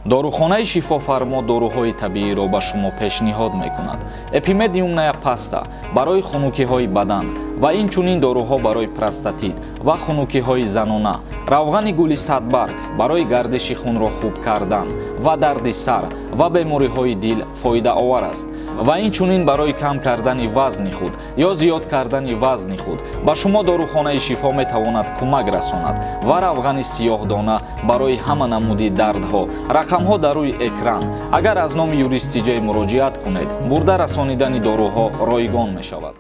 Дорухонаи Шифофармо доруҳои табииро ба шумо пешниҳод мекунад. Эпимедиумная паста барои хунукиҳои бадан ва инчунин доруҳо барои простатит ва хунукиҳои занона, равғани гули садбарг барои гардиши хунро хуб кардан ва дарди сар ва бемориҳои дил фоидаовар аст ва инчунин барои кам кардани вазни худ ё зиёд кардани вазни худ ба шумо дорухонаи Шифо метавонад кӯмак расонад ва равғани сиёҳдона барои ҳама намуди дардҳо. Рақамҳо дар рӯи экран. Агар аз номи Юрист Тиҷай муроҷиат кунед, бурда расонидани доруҳо ройгон мешавад.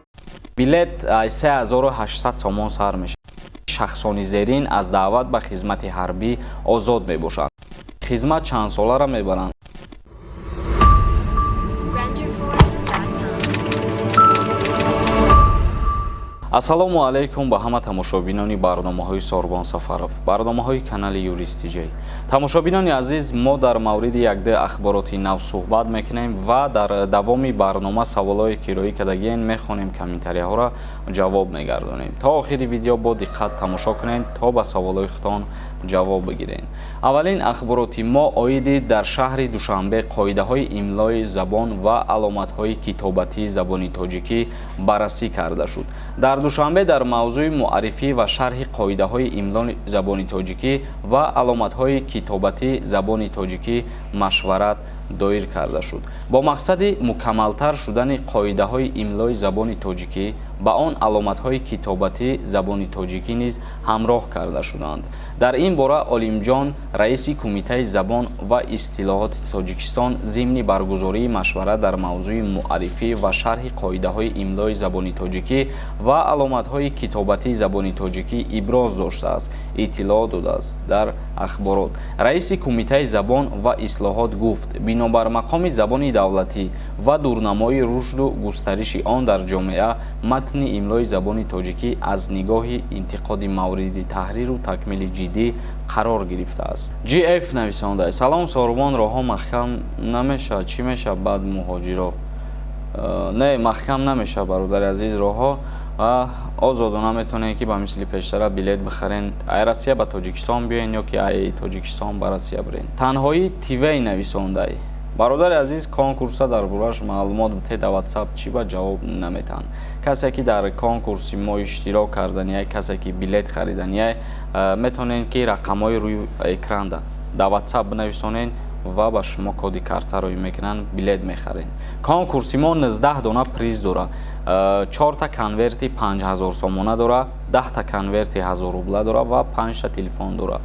Билет 3800 сомон сар мешавад. Шахсони зерин аз даъват ба хизмати ҳарбӣ озод мебошанд. Хизмат чанд солара мебаранд? Renderforest.com. Ассалому алайкум ба ҳама тамошобинони барномаҳои Сорбон Сафаров, барномаҳои канали Юрист Тиҷай. Тамошобинони азиз, мо дар мавриди якде ахбороти нав суҳбат мекунем ва дар давоми барнома саволҳое ки роӣ кардагиен мехонем, комментарияҳоро ҷавоб мегардонем. То охири видео бо диққат тамошо кунед, то ба саволҳои худтон ҷавоб бигиред. Аввалин ахбороти мо оиди дар шаҳри Душанбе қоидаҳои имлои забон ва аломатҳои китобатии забони тоҷикӣ баррасӣ карда шуд. Дар Душанбе дар мавзӯи муаррифӣ ва шарҳи қоидаҳои имлои забони тоҷикӣ ва аломатҳои китобатии забони тоҷикӣ машварат доир карда шуд. Бо мақсади мукаммалтар шудани қоидаҳои имлои забони тоҷикӣ ба он аломатҳои китобатии забони тоҷикӣ низ ҳамроҳ карда шуданд. Дар ин бора Олимҷон, раиси Кумитаи забон ва истилоҳоти Тоҷикистон, зимни баргузории машварат дар мавзӯи муаррифӣ ва шарҳи қоидаҳои имлои забони тоҷикӣ ва аломатҳои китобатии забони тоҷикӣ иброз доштааст, иттилоъ додааст дар ахборот. Раиси Кумитаи забон ва ислоҳот гуфт, бинобар мақоми забони давлатӣ ва дурнамои рушду густариши он дар ҷомеа, матни имлои забони тоҷикӣ аз нигоҳи интиқоди мавриди таҳриру такмили ҷиддӣ қарор гирифтааст. Gf нависонда: «Салом, Сорбон, роҳҳо маҳкам намешавад, чӣ мешавад баъд муҳоҷиро?» Не, маҳкам намешавад, бародари азиз, роҳҳо ва озодона метавонед, ки ба мисли пештара билет бихарен, ай Россия ба Тоҷикистон биёен ё ки ай Тоҷикистон ба Россия бирен. Танҳоӣ тивей нависондай: «Бародари азиз, конкурса дар борааш маълумот бите дар Ватсап, чӣ ба ҷавоб наметаҳанд?» Касе ки дар конкурси мо иштирок карданияй, касе ки билет хариданияй, метавонед, ки рақамҳои рӯи экранда дар Ватсап бинависонед ва ба шумо коди карта роӣ мекунанд, билет мехаред. Конкурси мо 19 дона приз дорад: чорта конверти 5000 сомона дора, 10-та конверти 1000 рубла дора ва панҷта телефон дора.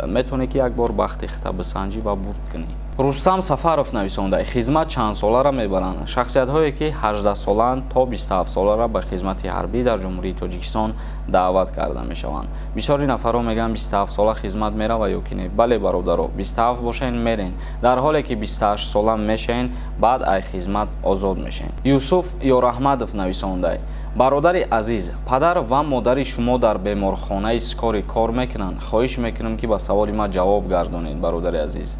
Метавонед, ки як бор бахти хита бисанҷӣ ва бурд кунӣ. Рустам Сафаров нависонда: «Хизмат чанд солара мебаранд?» Шахсиятҳое ки 18 солаанд то 27 солара ба хизмати ҳарбӣ дар Ҷумҳурии Тоҷикистон даъват карда мешаванд. Бисёри нафарҳо мегӯянд, 27 сола хизмат мерава ё ки не? Бале, бародаро, 27 бошен, мерен. Дар ҳоле ки 28 сола мешавен, баъд ай хизмат озод мешавен. Юсуф Ёраҳмадов нависондай: «Бародари азиз, падар ва модари шумо дар беморхонаи скорый кор мекунанд? Хоҳиш мекунам, ки ба саволи ман ҷавоб гардонед, бародари азиз».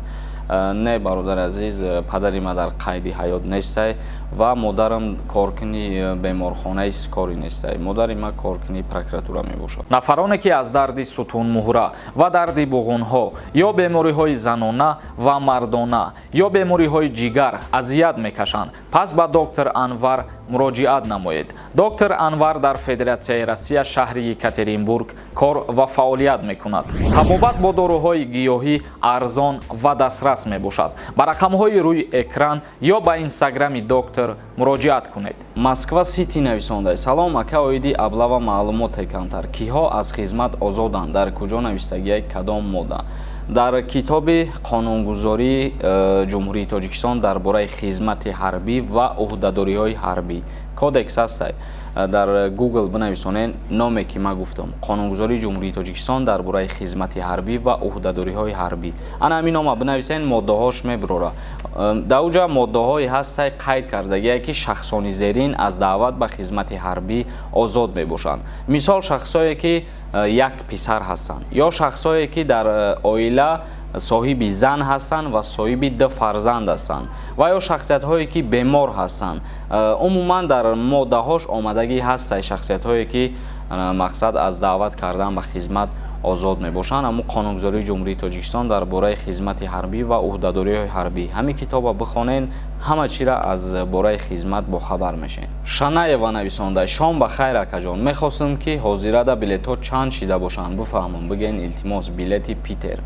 Не, бародари азиз, падари ман дар қайди ҳаёт нестай ва модарам коркуни беморхонаи скорый нестай. Модари ман коркуни прокуратура мебошад. Нафароне ки аз дарди сутунмуҳра ва дарди буғунҳо ё бемориҳои занона ва мардона ё бемориҳои ҷигар азият мекашанд, пас ба доктор Анвар муроҷиат намоед. Доктор Анвар дар Федератсияи Россия, шаҳри Екатеринбург кор ва фаъолият мекунад. Табобат бо доруҳои гиёҳӣ арзон ва дастрас мебошад. Ба рақамҳои рӯи экран ё ба инстаграми доктор муроҷиат кунед. Москва Сити нависонда: «Салом, ака, оиди облава маълумоте камтар. Киҳо аз хизмат озоданд, дар куҷо навистагия, кадом модда?» Дар китоби қонунгузории Ҷумҳурии Тоҷикистон дар бораи хизмати ҳарбӣ ва ӯҳдадориҳои ҳарбӣ, кодекс ҳастай. Дар Google бинависонед номе ки ман гуфтам, Қонунгузории Ҷумҳурии Тоҷикистон дар бораи хизмати ҳарбӣ ва ӯҳдадориҳои ҳарбӣ, ана ҳамин нома бинависен, моддаҳош мебурора. Дар уҷа моддаҳое ҳастай, қайд кардагие, ки шахсони зерин аз даъват ба хизмати ҳарбӣ озод мебошанд. Мисол, шахсое ки як писар ҳастанд ё шахсое ки дар оила соҳиби зан ҳастанд ва соҳиби ду фарзанд ҳастанд ва ё шахсиятҳое ки бемор ҳастанд. Умуман, дар моддаҳош омадагӣ ҳастай, шахсиятҳое ки мақсад аз даъват кардан ба хизмат Озод мебошанд. Ҳамун Қонунгузории Ҷумҳурии Тоҷикистон дар бораи хизмати ҳарбӣ ва ӯҳдадориҳои ҳарбӣ, ҳамин китоба бихонен, ҳама чира аз бораи хизмат бохабар мешен. Шанаева нависонда: «Шом ба хайр, акаҷон. Мехостам, ки ҳозирада билетҳо чанд шида бошанд, бифаҳмам, бигӯен, илтимос. Билети Питер».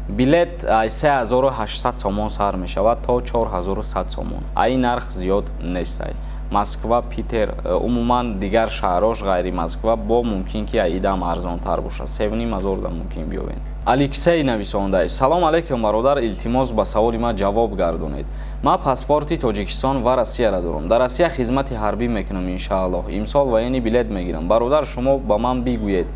Билет 3800 сомон сар мешавад то 4100 сомон. Ай нарх зиёд нестай. Москва, Питер, умуман дигар шаҳрҳош ғайри Москва бо мумкин ки аидам арзонтар бошад, 3500 да мумкин биёвед. Алексей нависонда: «Салом алейкум, бародар. Илтимос, ба саволи ман ҷавоб гардонед. Ман паспорти Тоҷикистон ва Россияро дорам. Дар Россия хизмати ҳарбӣ мекунам. Иншааллоҳ, имсол военный билет мегирам. Бародар, шумо ба ман бигӯед,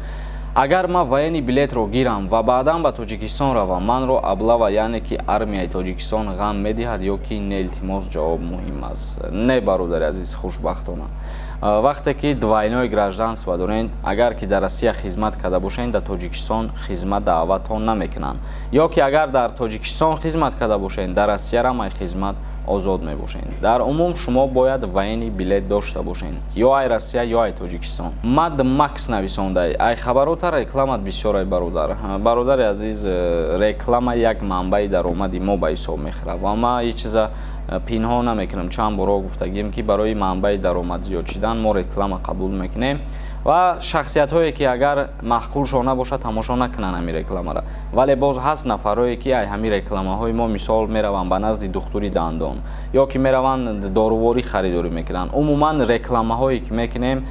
агар ман военный билетро гирам ва баъдан ба Тоҷикистон равам, манро облава, яъне ки армияи Тоҷикистон, ғам медиҳад ё ки не? Илтимос, ҷавоб муҳим аст». Не, бародари азиз, хушбахтона, вақте ки двойное гражданство доред, агар ки дар Россия хизмат карда бошед, дар Тоҷикистон хизмат даъватон намекунанд, ё ки агар дар Тоҷикистон хизмат карда бошед, дар Россиярам ай хизмат озод мебошед. Дар умум шумо бояд военный билет дошта бошед ё ай Россия, ё ай Тоҷикистон. Мад Макс нависонда: «Ай хабарота рекламат бисёр ай, бародар». Бародари азиз, реклама як манбаи даромади мо ба ҳисоб мехӯрад ва ман ҳеҷ чиза пинҳон намекунам. Чанд боро гуфтагием, ки барои манбаи даромад зиёд шидан мо реклама қабул мекунем ва шахсиятҳое ки агар маъқулшон набошад, тамошо накунанд ҳамин рекламаро. Вале боз ҳаст нафарое, ки ай ҳамин рекламаҳои мо, мисол, мераванд ба назди духтури дандон ё ки мераванд доруворӣ харидорӣ мекунанд. Умуман рекламаҳое ки мекунем,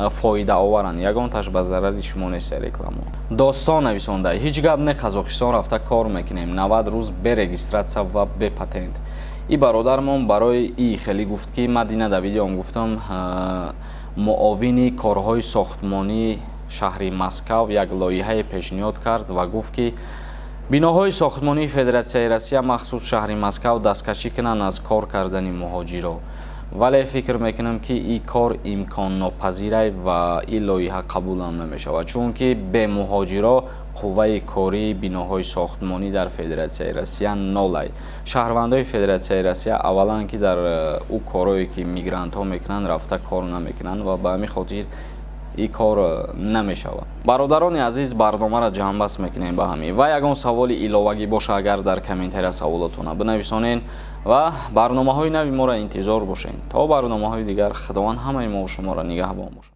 фоидаоваранд, ягонташ ба зарари шумо нест реклама. Достон нависонда: «Ҳеҷ гап не, Қазоқистон рафта кор мекунем, 90 рӯз бе регистрация ва бе патент». И бародармон барои и хеле гуфт, ки ман дина дар видеом гуфтам, муовини корҳои сохтмонии шаҳри Москав як лоиҳае пешниҳод кард ва гуфт, ки биноҳои сохтмонии Федератсияи Россия, махсус шаҳри Москав, дасткашӣ кунанд аз кор кардани муҳоҷиро. Вале фикр мекунам, ки ин кор имконнопазирай ва ин лоиҳа қабулам намешавад, чунки бе муҳоҷиро қувваи кории биноҳои сохтмонӣ дар Федератсияи Россия нолай. Шаҳрвандои Федератсияи Россия аввалан ки дар ӯ корое ки мигрантҳо мекунанд, рафта кор намекунанд ва ба ҳамин хотир ин кор намешавад. Бародарони азиз, барномаро ҷамъбаст мекунем ба ҳамин ва ягон саволи иловагӣ боша, агар дар комментария саволотона бинависонед ва барномаҳои нави моро интизор бошед. То барномаҳои дигар, Худованд ҳамаи мо шуморо нигаҳбон бошад.